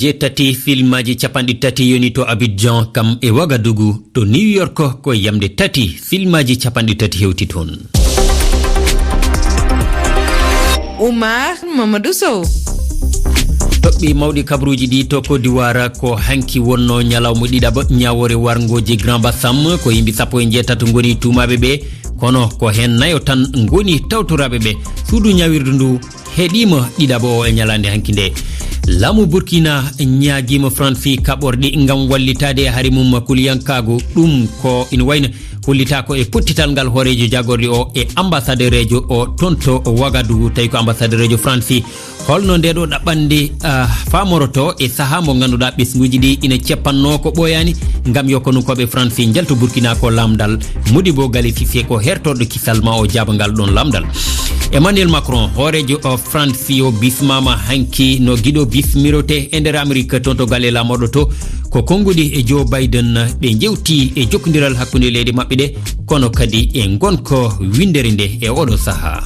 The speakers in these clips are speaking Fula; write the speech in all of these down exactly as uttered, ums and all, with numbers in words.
E tati filmaaji capanɗe tati yoni to Abidjan, kam e Wagadugu, to New York, ko yamde tati filmaaji capanɗe tati hewti toon. Oumar Mamadou Sow. Toɓɓe mawɗi kabaruuji ɗi to Côte d'Ivoire, ko hanki wonno ñalawma ɗiɗaɓa ñaawoore warngooji Grand Bassam, ko yimɓe sappo e njeetato ngoni tuumaaɓe ɓe, kono ko heen nayo tan ngoni tawtoraaɓe ɓe. Suudu ñaawirdu ndu heɗiima ɗiɗaɓo o e ñalaande hanki nde. Laamu Burkina ñaagiima Faransi kaɓorɗe ngam wallitaade e hari mum kuliyankaagu. Ɗum ko ina wayno hollitaako e pottital ngal hooreejo jaagorɗe o e ambassadereejo o toon to Wagadugu, tawi ko ambassadereejo Faransi. Holno nde ɗo ɗaɓɓande, ah, faamoroto e sahaa mo ngannduɗaa ɓesnguuji ɗi ina ceppannoo ko ɓooyaani ngam yo konunkooɓe Faransi njaltu Burkina ko lamndal? Modibo Gale Cissé ko hertorɗo kisal ma o jaaba ngal ɗon lamndal. Emmanuel Macron, hooreejo o Faransi o bismaama hanki no giɗo bismirote e nder Amerik toon to galle laamorɗo to. Ko konnguɗi e Joe Biden ɓe njewti e jokkondiral hakkunde leyɗe maɓɓe ɗe, kono kadi e ngonko winndere nde e oɗo sahaa.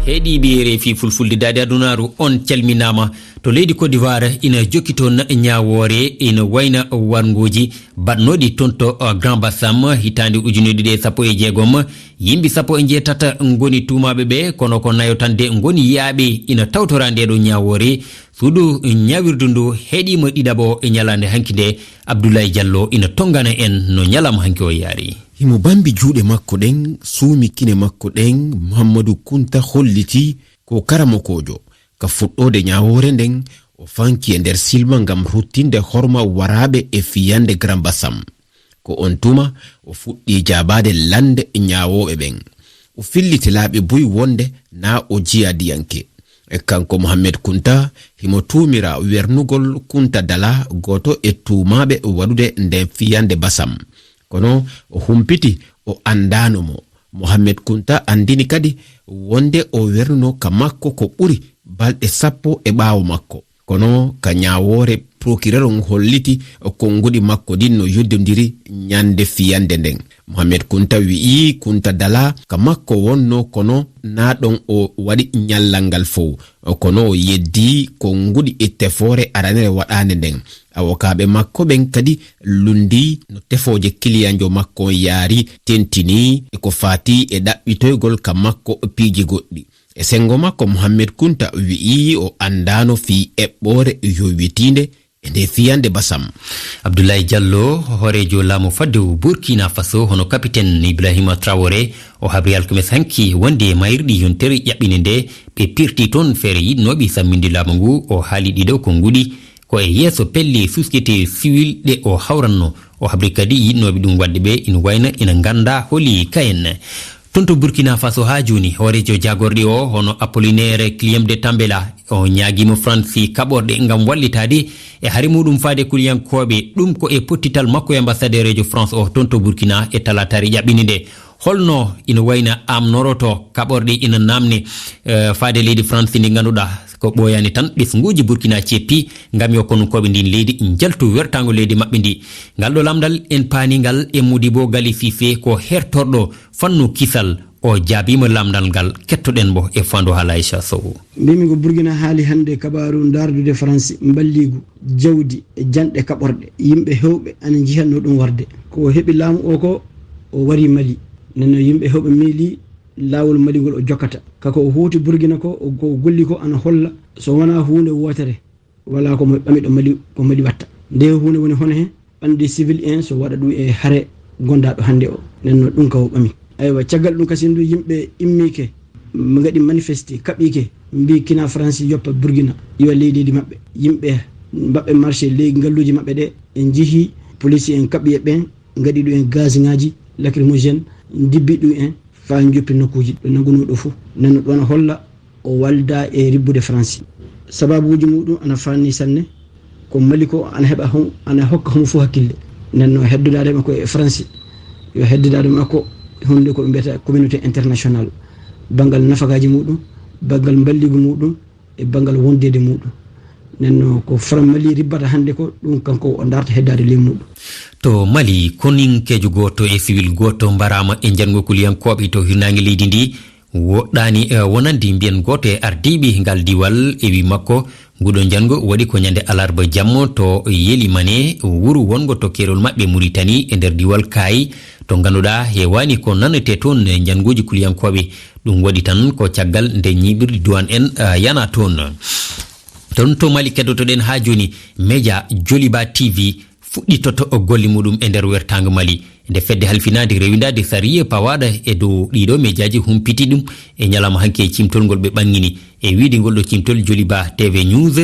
Heɗiiɓe R F I Fulfulde Daade Adunaaru, on calminaama. To leydi Côte d'Ivoire ina jokki toon ñaawoore ina wayna warngooji baɗnooɗi toon to, uh, Grand Bassam hitaande ujunere ɗiɗi e sappo e jeegom. Yimɓe sappo e njeetata ngoni tuumaaɓe ɓe, kono ko nayo tan de ngoni yiyaaɓe ina tawtora nde ɗo ñaawoore. Suudu ñaawirdu ndu heɗiima ɗiɗaɓo e ñalaande hanki nde. Abdoulaye Diallo ina tonngana en no ñalawma hanki o yaari. Himo bambi juuɗe makko ɗen, suumi kine makko ɗen, Muhammadu Kunta holliti ko karamokoojo. Ka fuɗɗoode ñaawoore nden, o fanki e nder silma ngam ruttinde horma waraaɓe e fiyande Grand Bassam. Ko on tuma o fuɗɗi jaabaade lande ñaawooɓe ɓen. O filliti laaɓi buy wonde na o jiyaadiyanke. E kanko Mohamed Kunta, himo tuumira wernugol Kunta Dala, gooto e tuumaaɓe waɗude nden fiyande Bassam. Kono o humpiti, o anndaano mo. Mohamed Kunta anndini kadi wonde o wernuno ka makko ko ɓuri balɗe sappo e ɓaawo makko. Kono ka ñaawoore, procureur on holliti konnguɗi makko ɗin no yoddondiri ñande fiyande nden. Mohamed Kunta wi'i Kunta Dala ka makko wonno, kono na ɗon o waɗi ñallal ngal fow. Kono o yeddi konnguɗi e tefoore aranere waɗaande nden. Awokaaɓe makko ɓen kadi lunndii no tefooje kiliyanjo makko on yaari, tentinii e ko faati e ɗaɓɓitoygol ka makko piiji goɗɗi. E senngo makko, Mohamed Kunta wi'i o anndaano fii eɓɓoore yowitiinde e nde fiyande Bassam. Abdoulaye Diallo, hooreejo laamu faddewu Burkina Faso, hono kapiten Ibrahima Traoré, o habri alkames hanki wonde e mayirɗi yontere ƴaɓɓinde nde, ɓe pirti toon feere yiɗnooɓe samminde laamu ngu. O haali ɗiɗo konnguɗi ko e yeeso pelle société civile ɗe o hawranno. O habri kadi yiɗnooɓe ɗum waɗde ɓe ina wayna ina ngannda holi kayen. Toon to Burkina Faso haa jooni, hooreejo jaagorɗe o, hono Apollinaire Clem de Tambela, o ñaagiima Faransi kaɓorɗe ngam wallitaade e hari muɗum faade kuliyankooɓe. Ɗum ko e pottital makko e ambassadereejo France o toon to Burkina e talaataare ƴaɓɓinde nde. Holno ina wayna amnoroto kaɓorɗe ina namne, eh, faade leydi France ndi ngannduɗaa ko ɓooyaani tan ɓesnguuji Burkina ceppi ngam yo konunkooɓe ndin leydi njaltu wertaango leydi maɓɓe ndi. Ngal ɗo lamndal en paani ngal e Modibo Gali Cissé, ko hertorɗo fannu kisal, o jaabiima lamndal ngal. Kettoɗen mo e faandu haala Aïcha Sow. Mbimi ko Burkina haali hannde kabaaru ndaardude Faransi mballiigu, jawdi e janɗe kaɓorɗe. Yimɓe heewɓe ana njihatno ɗum warde. Ko o heɓi laamu o ko o wari Mali. Nden noon yimɓe heewɓe miili laawol Mali ngol o jokkata. Kako o huuti Burkina ko, o, ko o golli ko ana holla so wonaa huunde wootere. Walaa ko mo ɓami ɗo Mali, ko Mali watta. Nde huunde woni hono he ɓanndi civil en so waɗa ɗum e hare gondaaɗo hannde o. Nden noon ɗum ka o ɓami. Aywa, caggal ɗum kasin du yimɓe immiike, ngaɗi manifeste, kaɓiike, mbii kina Faransi yoppa Burkina, iwa leyɗeeli maɓɓe. Yimɓe mbaɓɓe marché ley ngalluuji maɓɓe ɗe, en njihii police en kaɓi e ɓen, ngaɗi ɗum en gasiŋaaji lacrymogène, ndibbi ɗum en faa njoppi nokkuuji ɗo nanngunoo ɗo fof. Nden noon ɗon holla o walda e ribbude Faransi. Sababuuji muɗum ana faani sanne. Ko Mali ko ana heɓa hon-, ana hokka homo fof hakkille. Nden noon heddodaade makko e Faransi, yo heddodaade makko huunde ko ɓe mbiyata communauté international, banngal nafakaaji muɗum, banngal mballigu muɗum, e banngal wondeede muɗum. Nden noon ko Faran Mali ribbata hannde ko, ɗum kanko o ndaarta heddaade ley muɗum. To Mali, koninkeejo gooto e siwil gooto mbaraama e njanngo kuliyankooɓe to hirnaange leydi ndi, woɗɗaani, eh, wonande mbiyen gooto e ardiiɓe ngal diiwal e wii makko, Nguɗo njanngo waɗi ko ñande alarba jammo to Yelimane, wuro wonngo to keerol maɓɓe Muritani e nder diiwal Kaayi, to ngannduɗaa heewaani ko nanetee toon e njannguuji kuliyankooɓe. Ɗum waɗi tan ko caggal nde ñiiɓirde duwaan en, ah, yana toon. Toon to Mali keddotoɗen haa jooni, media Joliba T V fuɗɗitoto golle muɗum e nder wertaango Mali. Nde fedde halfinaande rewindaade sariya pawaaɗo e dow ɗiɗo mejaaji humpiti ɗum e ñalawma hanki e cimtol ngol ɓe ɓangini. E wiide ngol ɗo cimtol, Joliba T V News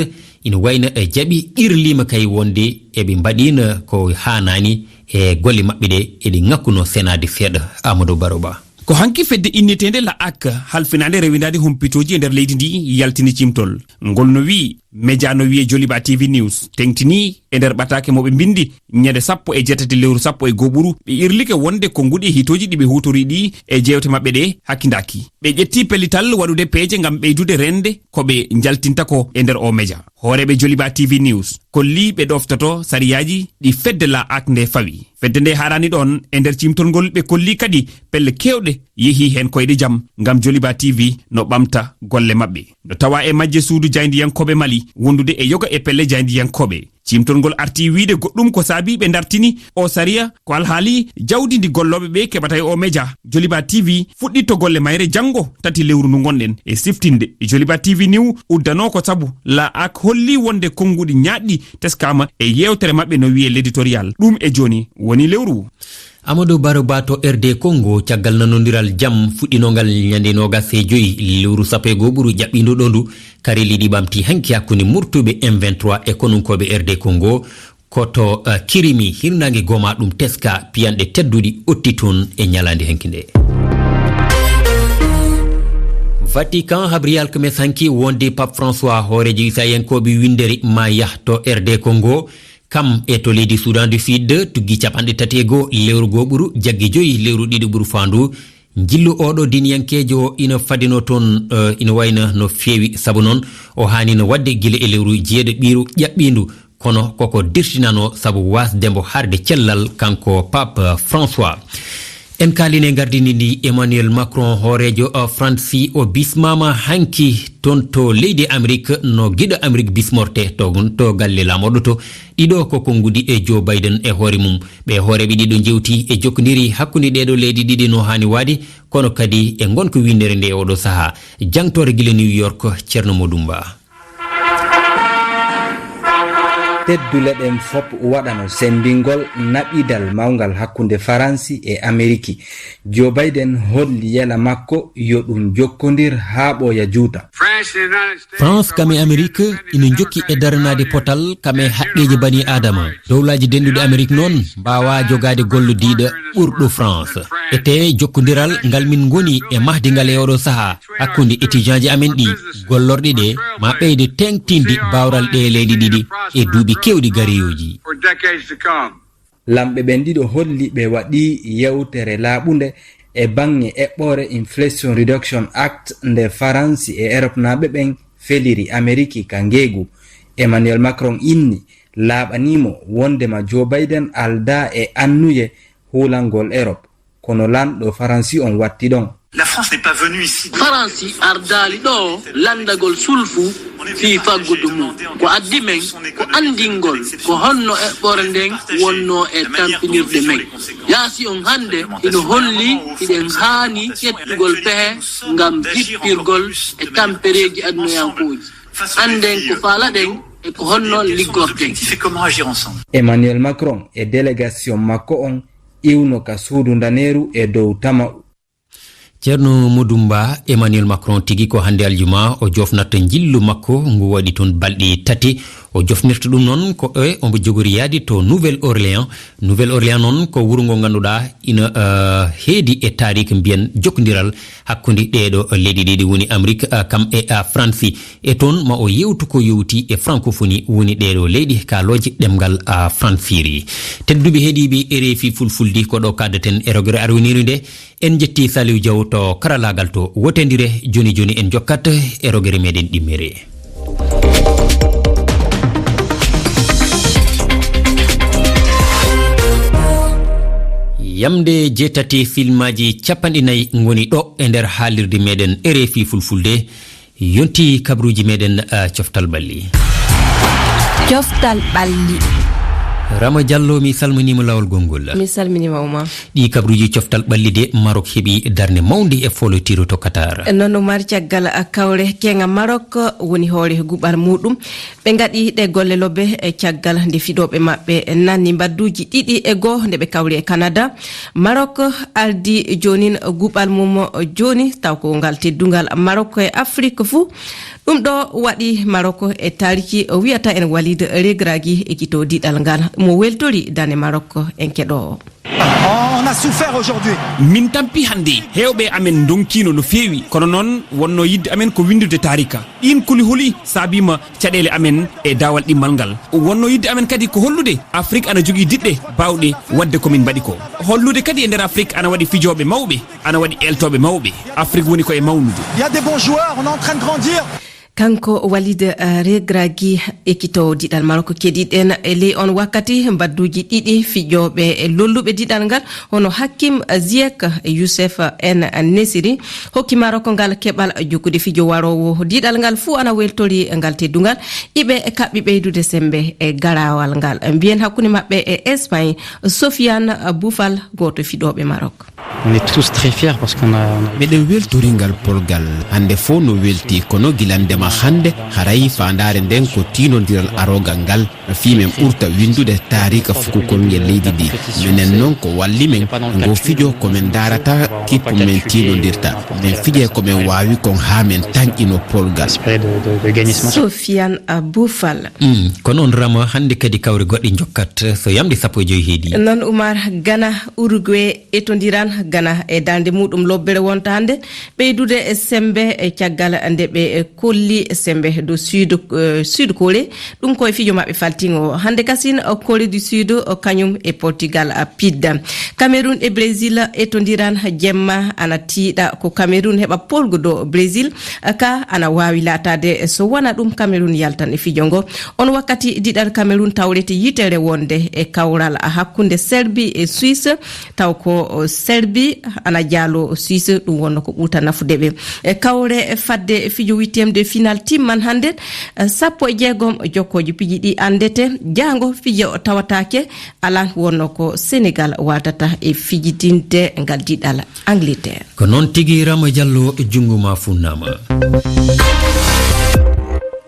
ina wayno e jaɓi qirliima kay wonde eɓe mbaɗiino ko haanaani e golle maɓɓe ɗe eɗe ŋakkuno senaade seeɗa. Amadou Baro Ba. Ko hanki fedde inneteende La Hague halfinaande rewindaade humpitooji e nder leydi ndi yaltini cimtol. Ngol no wi'i, media no wi'e Joliba T V News, teŋtini e nder ɓataake mo ɓe mbindi ñande sappo e jeetati lewru sappo e go'o ɓuru, ɓe irlike wonde ko nguɗi hitooji ɗi ɓe huutori ɗi e jeewte maɓɓe ɗe hakkindaaki. Ɓe ƴetti pellital waɗude peeje ngam ɓeydude rende ko ɓe njaltinta ko e nder o media. Hooreeɓe Joliba T V News kolli ɓe ɗoftoto sariyaaji ɗi fedde La Hague nde fawi. Fedde nde haɗani ɗoon e nder cimtol ngol, ɓe kolli kadi pelle keewɗe yehi heen koyɗe jam ngam Joliba T V no ɓamta golle maɓɓe. No tawa e majje suudu jaayndiyankooɓe Mali wondude e yoga e pelle jaayndiyankooɓe. Cimtol ngol arti wiide goɗɗum ko saabi ɓe dartini o sariya ko alhaali jawdi ndi gollooɓe ɓe keɓata e o media. Joliba T V fuɗɗitto golle mayre janngo tati lewru ndu ngonɗen e siftinde. Joliba T V News uddano ko sabu La Hague holli wonde konnguɗi ñaaɗɗi teskaama e yeewtere maɓɓe no wi'e l'éditorial. Ɗum e jooni woni lewru. Amadou Baro Ba to R D Congo, caggal nanondiral jam fuɗɗinongal ñande noogas e joy lewru sappo e go'o ɓuru ƴaɓɓiindo ɗo ndu, karelli ɗi ɓamti hanki hakkunde murtuɓe M vingt-trois e konunkooɓe R D Congo, ko to, eh, Kirimi, hirnaange Goma ɗum teska, piyanɗe tedduɗi otti toon e ñalaande hanki nde. Vatican habri alkames hanki wonde Pape François, hooreejo Isayankooɓe winndere, ma yah to R D Congo, kam e to leydi Soudan du Sud, tuggi capanɗe tati e go'o lewru go'o ɓuru jaggi joyi lewru ɗiɗi ɓuru faandu. Njillu oɗo diiniyankeejo ina fadino toon, eh, ina wayna no feewi, sabu noon o haanino waɗde gila e lewru jeeɗo ɓiiru ƴaɓɓiindu, kono koko dirtinano sabu wasde mbo harde cellal kanko Pape François. En kaalini e gardini ndi, Emmanuel Macron, hooreejo, eh, Fransi, o bismaama hanki toon to leydi Amerik no giɗo Amerik bismorte to, to galle laamorɗo to. Ɗiɗo ko konnguɗi e Joe Biden e hoore mum. Ɓe hooreeɓe ɗiɗo njewti e jokkondiri hakkunde ɗeeɗo leydi ɗiɗi no haani waade, kono kadi e ngonka winndere nde e oɗo sahaa. Jangtoore gila New York, Ceerno Modou Mba. Teddule ɗen fop waɗano sembingol naɓidal mawngal hakkunde Faransi e Ameriki. Joe Biden holli yela makko yo ɗum jokkondir haa ɓooya juuta. France kam e Amerik ina njokki e daranaade potal kam e haqqeeji bani aadama. Dowlaaji denduɗi Amerik noon mbaawaa jogaade gollodiiɗo ɓurɗo France. Etee jokkondiral ngal min ngoni e mahdi ngal e oɗo sahaa hakkunde étudiantji amen ɗi, gollorɗe ɗe ma ɓeyde teeŋtinde baawral ɗe leyɗe ɗiɗi e duuɓi keewɗi gareyooji. Lamɓe ɓen ɗiɗo holli ɓe waɗii yewtere laaɓunde e baŋŋe eɓɓoore Inflation Reduction Act nde Faransi e Eropnaaɓe ɓen feliri Ameriki ka ngeegu. Emmanuel Macron inni, laaɓanii mo wonndema Joe Biden aldaa e annuye huulangol Erop, kono lanɗo Faransi on watti ɗon. La France n'est pas venue ici. Faransi ardaali ɗo lanndagol sulfu fii faggudu mum. Ko addi men ko anndingol ko honno eɓɓoore nden wonnoo e tampinirde men. Yaasi on hannde ino holli hiɗen haani ƴettugol pehe ngam jippirgol e tampereeji adunayankooji. Annden ko faalaɗen e ko honno liggorten. Emmanuel Macron e delegation makko on iwno ka suudu ndaneeru e dow tama'u. Ceerno Modou Mba, Emmanuel Macron tigi ko hannde aljuma o jofnata njillu makko ngu waɗi toon balɗe tati. O jofnirta ɗum noon ko e omo jogori yaade to Nouvelle-Orléans. Nouvelle-Orléans noon ko wuro ngo ngannduɗaa ina, eh, heedi e taariik mbiyen jokkondiral hakkunde ɗeeɗo leyɗe ɗiɗi woni Amérique, eh, kam e, eh, Faransi. E toon ma o yewtu ko yowti e francophonie woni ɗeeɗo leyɗe kaalooje ɗemngal, eh, Faransiiri. Tedduɓe heɗiiɓe R F I Fulfulde, ko ɗo kaadaten e rogere arwiniire nde. En njetti Saliou Diaw to karalaagal to wotendire. Joni joni en jokkat e rogere meɗen ɗimmere. Yamde jeetati filmaaji capanɗe nayi ngoni ɗo e nder haalirde meɗen R F I Fulfulde. Yonti kabruuji meɗen, ah, coftal ɓalli. Coftal ɓalli. Rama Diallo, mi salminiima laawol gonngol. Mi salminiima, Oumar. Ɗii kabruuji coftal ɓalli de, Maroc heɓi darnde mawnde e foolotiro to Qatar. Noon, Oumar, caggal kawre keeŋa Maroc woni hoore guɓal muuɗum. Ɓe ngaɗi ɗe golle lobbe e caggal nde fiɗooɓe maɓɓe nanni mbadduuji ɗiɗi e goo nde ɓe kawri e Canada. Maroc ardi joonin guɓal mum jooni, taw ko ngal teddungal Maroc e Afrik fuu. Ɗum ɗo waɗi Maroc e taariki o wiyata en Walid Regragui ekito diɗal ngal. Mo weltori dane Maroc en keɗo. On a souffert aujourd'hui. Min tampi hannde, heewɓe amen ndonkiino no feewi, kono noon wonno yidde amen ko winndude taarika. Ɗiin kuli holi saabiima caɗeele amen e daawal ɗimmal ngal. Wonno yidde amen kadi ko hollude Afrik ana jogii diɗɗe baawɗe waɗde ko min mbaɗi ko. Hollude kadi e nder Afrik ana waɗi fijooɓe mawɓe, ana waɗi eeltooɓe mawɓe. Afrik woni ko e mawnude. Il y a des bons joueurs, on est en train de grandir. Kanko Walid, eh, Regragui, ekitoowo diɗal Maroc, keɗiɗen e ley on wakkati mbadduuji ɗiɗi fijooɓe lolluɓe diɗal ngal, hono Hakim Ziyech e Youssef En Nesyri, hokki Maroc ngal keɓal jokkude fijo waroowo. Diɗal ngal fuu ana weltori ngal teddungal. Iɓe kaɓɓi ɓeydude semmbe e garawal ngal. Mbiyen hakkunde maɓɓe e Espagne, Sofiane Boufal, gooto e fiɗooɓe Maroc. On est tous très fiers parce qu'on a, on a... Miɗen weltori ngal polgal. Hannde fof no welti, kono gila ndema hannde, haray faandaare nden ko tiindondiral arogal ngal, fii men ɓurta winndude taarika fukukol ngel leydi ndi. Minen noon ko walli men, ngo fijo ko men ndaarata kippu men tiindondirta. Men fije ko men waawi kon haa men tanƴino polgal. Sofiane Aboufal. Mm, ko noon Rama, hannde kadi kawre goɗɗe njokkat, so yamɗi sappo e joy heedi. Noon Oumar, Ghana, Uruguay, etondiran Ghana e darnde muuɗum lobbere wonta hannde, ɓeydude e semmbe e caggal nde ɓe kolli semmbe do Sud, eh, Sud Corée, ɗum ko e fijo maɓɓe faltiŋo. Hannde kasin, eh, Corée du Sud, eh, kañum e Portugal, eh, pidda. Cameroun e Brésil etondiran jemma, ana tiiɗa ko Cameroun heɓa polgo do Brésil, eh, ka ana waawi laataade, eh, so wona ɗum Cameroun yaltan e fijo ngo. On wakkati diɗal Cameroun tawrete yitere wonde e kawral hakkunde Serbie e Suisse. Taw ko Serbie ana jaalo Suisse, ɗum wonno ko ɓurta nafude ɓe. E kawre fadde fijo huitième de finale timman hannde, sappo e jeegom jokkooji piiji ɗi anndete. Jaango fijo tawataake, alan wonno ko Sénégal waadata e fijidinde ngal diɗal Angleterre. Ko noon tigi, Rama Diallo, junngo ma funnaama.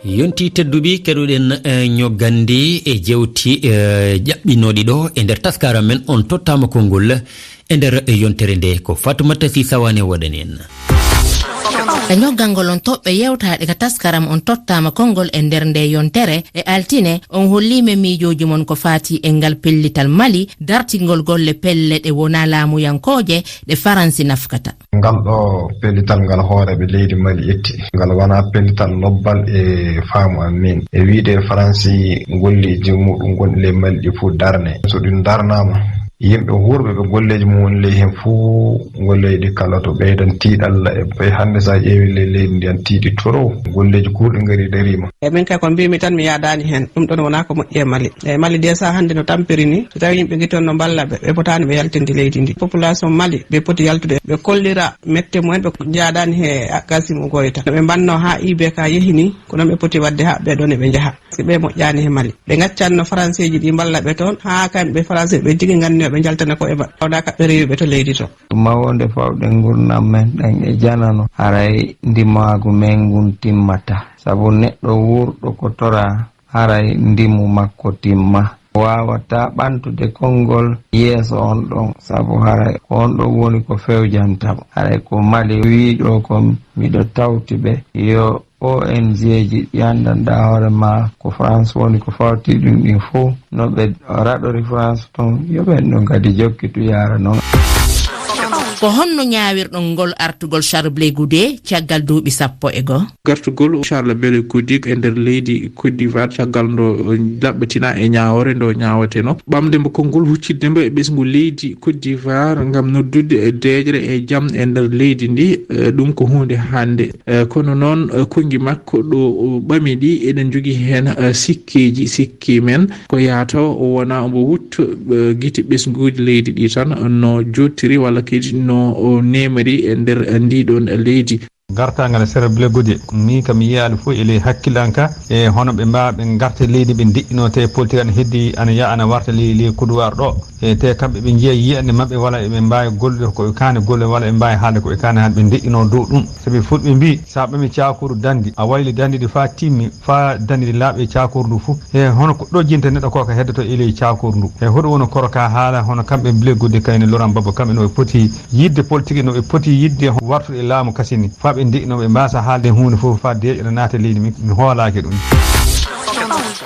Yonti tedduɓe, keɗoɗen, eh, ñoggandi e jewti, eh, ƴaɓɓinooɗi ɗo e nder taskara men On Tottaama Konngol. E nder yontere nde ko Fatoumata Sy Sawane waɗani en. E ñoggangol on toɓɓe yewtaaɗe ka taskaram On Tottaama Konngol e nder nde yontere e altine, on holliime miijooji mon ko faati e ngal pellital Mali, dartingol golle pelle ɗe wonaa laamuyankooje ɗe Faransi nafkata. Ngal ɗo pellital ngal hooreeɓe leydi Mali itti. Ngal wonaa pellital lobbal e faamu am min. E wiyde Faransi golleeji muɗum gonɗi ley Mali ɗi fof darne. So ɗum darnaama, yimɓe wuurɓe ɓe golleeji mum woni ley heen fof, golleeji ɗi kala to ɓeydan tiiɗalla e ɓe hannde so a ƴeewi ley leydi ndi an tiiɗi toro, golleeji kuurɗi ngari dariima. E min kay ko mbimi tan mi yaadaani heen. Ɗum ɗon wonaa ko moƴƴi e Mali. E Mali de sa hannde no tampiri ni, so tawi yimɓe ngi toon no mballa ɓe, ɓe potaani ɓe yaltinde leydi ndi. Population Mali ɓe poti yaltude, ɓe kollira mette mumen, ɓe njaadaani he Gassim Goïta. No ɓe mbanno haa I B K yehi ni, ko noon ɓe poti waɗde haa ɓe ɗon e ɓe njaha. Si ɓe moƴƴaani he Mali. Ɓe ngaccanno Faranseeji ɗi mballa ɓe toon, haa kamɓe Faranse ɓe tigi nganni ɓe njaltana ko e maɓɓe. Tawda kaɓɓe rewiɓe to leydi to. Mawde fawde ngurndan men ɗan e janano, haray ndimaagu men ngun timmata. Sabu neɗɗo wuurɗo ko toraa, haray ndimu makko timma. Waawataa ɓantude konngol yeeso on ɗon, sabu haray ko on ɗon woni ko fewjantam. Haray ko Mali wii ɗoo kon, miɗo tawti ɓe, yo O N G ji ɗi anndanɗaa hoore maa ko France woni ko fawti ɗum ɗin fof, no ɓe raɗori France ton, yo ɓen ɗon kadi jokkitu yaara non. Ko honno ñaawirɗon ngol artugol Charles Blé Goudé caggal duuɓi sappo e goo? Gartugol Charles Blé Goudé e nder leydi Côte d'Ivoire caggal ndo laɓɓitinaa e ñaawoore ndo ñaaweteno, ɓamde mbo konngol huccitde mbo e ɓesngu leydi Côte d'Ivoire ngam noddude e deeƴre e jam e nder leydi ndi, eh, ɗum ko huunde hannde. Eh, kono noon, eh, konngi makko ɗo o ɓami ɗi, eɗen njogii heen, eh, sikkeeji. Sikke men ko yahata o wona omo wutto, eh, gite ɓesnguuji leydi ɗi tan no jottiri walla kadi no o nemri e nder, eh, ndi ɗoon leydi. Gartaangal e sera Blé Goudé, min kam mi yiyaali fof e ley hakkille an ka, e hono ɓe mbaawa ɓe ngarta leydi ɓe ndeƴƴinoo te politique ana heddi ana yaha ana warta ley ley couloir ɗo. E te kamɓe ɓe njiya yiyannde maɓɓe wala eɓe mbaawi gollude ko ɓe kaani golle wala eɓe mbaawi haalde ko ɓe kaani haalde ɓe ndeƴƴinoo dow ɗum. Sabi fof ɓe mbii, sa ɓami caakoru dandi, a wayli dandi ɗi faa timmi, faa dandi ɗi laaɓi e caakoru ndu fof. E hono ko ɗo jinta neɗɗo ko ka heddoto e ley caakoru ndu. E hoɗo woni koro ka haala hono kamɓe Blé Goudé kayne Laurent Gbagbo kamɓe no ɓe poti yidde politique no ɓe poti yidde wartude e laamu kasini. Faa ɓe ndeƴƴinoo ɓe mbaasa haalde huunde fof faa deeƴo no naata e leydi min. Mi hoolaaki ɗum.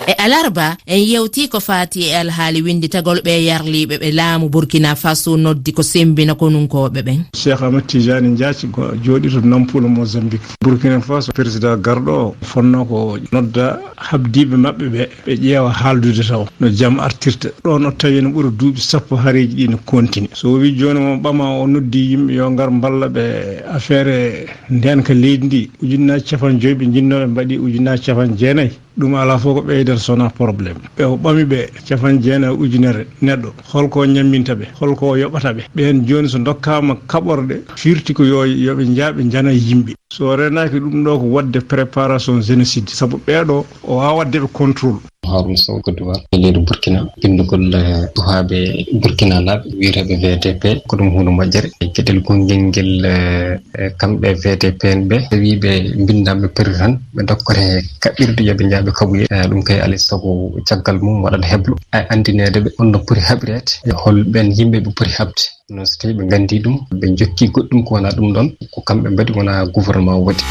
E alarba, en yewtii ko faati e alhaali winnditagol ɓee yarliiɓe ɓe laamu Burkina Faso noddi ko semmbina konunkooɓe ɓen. Cheikh Ahmed Tidiane Ndiaye ko jooɗii to Nampula, Mozambique. Burkina Faso, président garɗo o fonnoo ko nodda habdiiɓe maɓɓe ɓe, ɓe ƴeewa haaldude taw no jam artirta. Ɗo no tawi no ɓuri duuɓi sappo hareeji ɗi no kontini. So o wi jooni o ɓama o noddi yimɓe yo ngar mballa ɓe affaire ndeenka leydi ndi, ujunnaaji capanɗe joyi ɓe njinnoo ɓe mbaɗi ujunnaaji capanɗe jeenayi. Ɗum alaa fof ko ɓeydan sona problème. Ɓe o ɓami ɓe capanɗe jeenayi ujunere neɗɗo. Holko o ñamminta ɓe? Holko o yoɓata ɓe? Ɓeen jooni so ndokkaama kaɓorɗe, firti ko yo, yo ɓe njaa ɓe njana yimɓe. So o renaaki ɗum ɗo ko waɗde préparation génocide. Sabu ɓeeɗo o waawaa waɗde ɓe contrôle. Haruna Sow, Côte d'Ivoire, e leydi Burkina, binndugol, eh, duhaaɓe Burkina naaɓe, wiyeteeɓe V D P, ko ɗum huunde moƴƴere. E geɗel gongel ngel, eh, eh, kamɓe V D P en ɓe, tawi ɓe mbinndaama ɓe perri tan, ɓe dokkore kaɓirde yo ɓe njaaɓe kaɓuye. Eh, ɗum kay alaa e sago caggal mum waɗat heblo. Eh, anndineede ɓe honno poti haɓireede, e hol ɓeen yimɓe ɓe poti haɓde. Noon so tawii ɓe nganndii ɗum, ɓe njokkii goɗɗum ko wonaa ɗum ɗoon, ko kamɓe mbaɗi, wonaa gouvernement waɗi.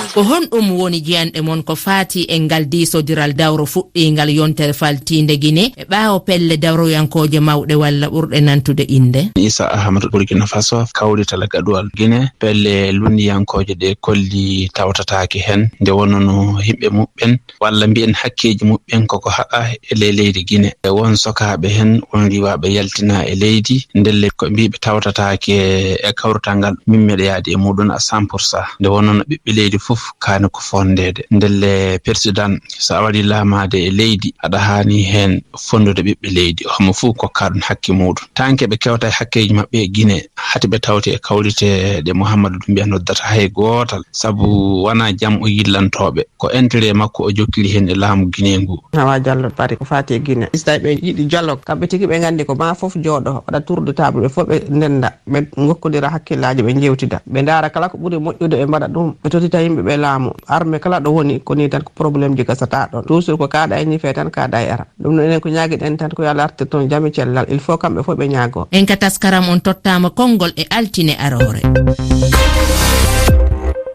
Ko honɗum woni jiyanɗe mon ko faati e ngal diisodiral dawro fuɗɗiingal yontere faltiinde Gine e ɓaawo pelle dawroyankooje mawɗe walla ɓurɗe nantude innde? Issa Ahmed, Burkina Faso, kawrital gaɗuwal Gine, pelle lunndiyankooje ɗe kolli tawtataake heen, nde wonnoo yimɓe muɓɓen walla mbiyen hakkeeji muɓɓen koko haɗa e ley leydi Gine. E won sokaaɓe heen, won riiwaaɓe yaltina e leydi, ndelle ko mbiiɓe tawtataake e kawrital ngal, min meɗa yaadi e muɗum à cent pour cent. Nde wonnoo ɓiɓɓe leydi fof kaani ko fonndeede. Ndelle président, so a waɗi laamaade e leydi, aɗa haani heen fonndude ɓiɓɓe leydi, homo fof kokka ɗum hakke muɗum. Tanke ɓe kewta e hakkeeji maɓɓe e Gine, hati ɓe tawti e kawrite ɗe Mouhamadou Doumbouya noddata hay gootal, sabu wonaa jam o yillantooɓe. Ko intérêt makko o jokkiri heen e laamu Guinée ngu. Hawa Diallo Paris, ko faati e Guinée. So tawii ɓe yiɗi dialogue, kamɓe tigi ɓe nganndi ko maa fof jooɗo, waɗa tour de table, ɓe fof ɓe ndennda, ɓe ngokkondira hakkillaaji, ɓe njeewtida. Ɓe ndaara kala ko ɓuri moƴƴude, ɓe mbaɗa ɗum, ɓe tottita yimɓe ɓe laamu. Armée kala ɗo woni, ko nii tan ko problèmeji gasata ɗon. Toujours ko kaaɗa e ñiife tan, kaaɗa e ara. Ɗum noon enen ko ñaagiɗen tan ko yo Allah artir toon jam e cellal. Il faut kamɓe fof ɓe ñaagoo. En ka taskaram on tottaama konngol e altine aroore.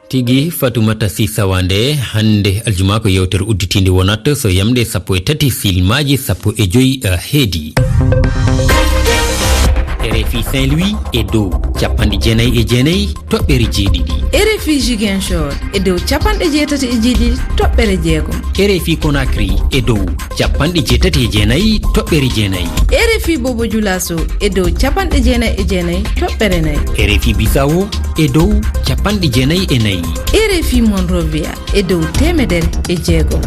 Tigi Fatoumata Sy Sawande, hannde aljuma ko yewtere udditiinde wonat so yamɗe sappo e tati silmaaji sappo e joy, eh, heedi. R F I Saint-Louis e dow capanɗe jeenayi e jeenayi toɓɓere jeeɗiɗi. R F I Ziguinchor e dow capanɗe jeetati e jeeɗiɗi toɓɓere jeegom. R F I Conakry e dow capanɗe jeetati e jeenayi toɓɓere jeenayi. R F I Bobo Dioulasso e dow capanɗe jeenayi e jeenayi toɓɓere nayi. R F I Bissau e dow capanɗe jeenayi e nayi. R F I Monrovia e dow teemedere e jeegom.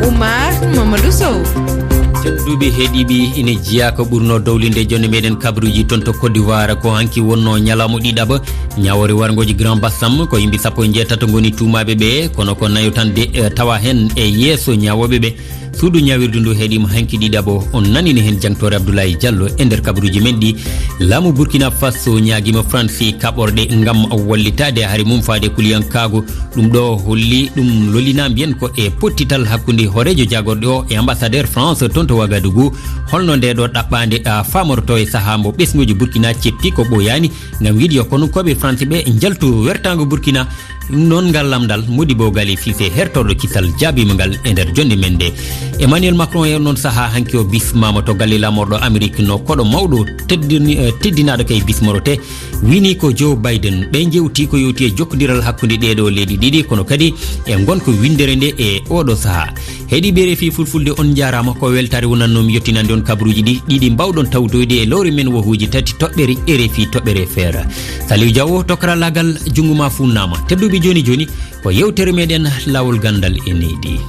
Oumar Mamadou Sow. Tedduɓe heɗiiɓe, ina jeyaa ko ɓurnoo dowlinde jonde meɗen kabaruuji toon to Côte d'Ivoire. Ko hanki wonnoo ñalawma ɗiɗaɓa, ñaawoore warngooji Grand Bassam. Ko yimɓe sappo e njeetato ngoni tuumaaɓe ɓe, kono ko nayo tan de, eh, tawa heen e yeeso ñaawooɓe ɓe. Suudu ñaawirdu ndu heɗiima hanki ɗiɗaɓo, on nanini heen jangtoore Abdoulaye Diallo e nder kabaruuji men ɗi. Laamu Burkina Faso ñaagiima Faransi kaɓorɗe ngam wallitaade hari mum faade kuliyankaagu. Ɗum ɗo holli ɗum lolina mbiyen ko e pottital hakkunde hooreejo jaagorɗe o e ambassadeur France toon to Ouagadougou. Holno nde ɗo ɗaɓɓaande, a, faamorto e sahaa mbo ɓesnguuji Burkina ceppi ko ɓooyaani ngam wiide yo konunkooɓe France ɓe njaltu wertaango Burkina? Noon ngal lamndal, Modibo Gali Cissé, hertorɗo kisal, jaabiima ngal e nder jonnde men nde. Emmanuel Macron e noon sahaa hanki o bismaama to galle laamorɗo Amérique no koɗo mawɗo teddini-, eh, teddinaaɗo kay bismorotee. Wini ko Joe Biden. Ɓe njewti ko yowti e jokkondiral hakkunde ɗeeɗo leydi ɗiɗi, kono kadi e ngonka winndere nde e oɗo sahaa. Heɗiiɓe R F I Fulfulde, on njaaraama. Ko weltaare wonannoo mi yottinande on kabaruuji ɗi, ɗiɗi mbaawɗon tawtoyde e lowre men wohuuji tati toɓɓere R F I toɓɓere F R. Saliou Diawo to karallaagal, junngo ma fuunnaama. Tedduɓe, jooni jooni ko yewtere meɗen Laawol Ganndal e Nehdi.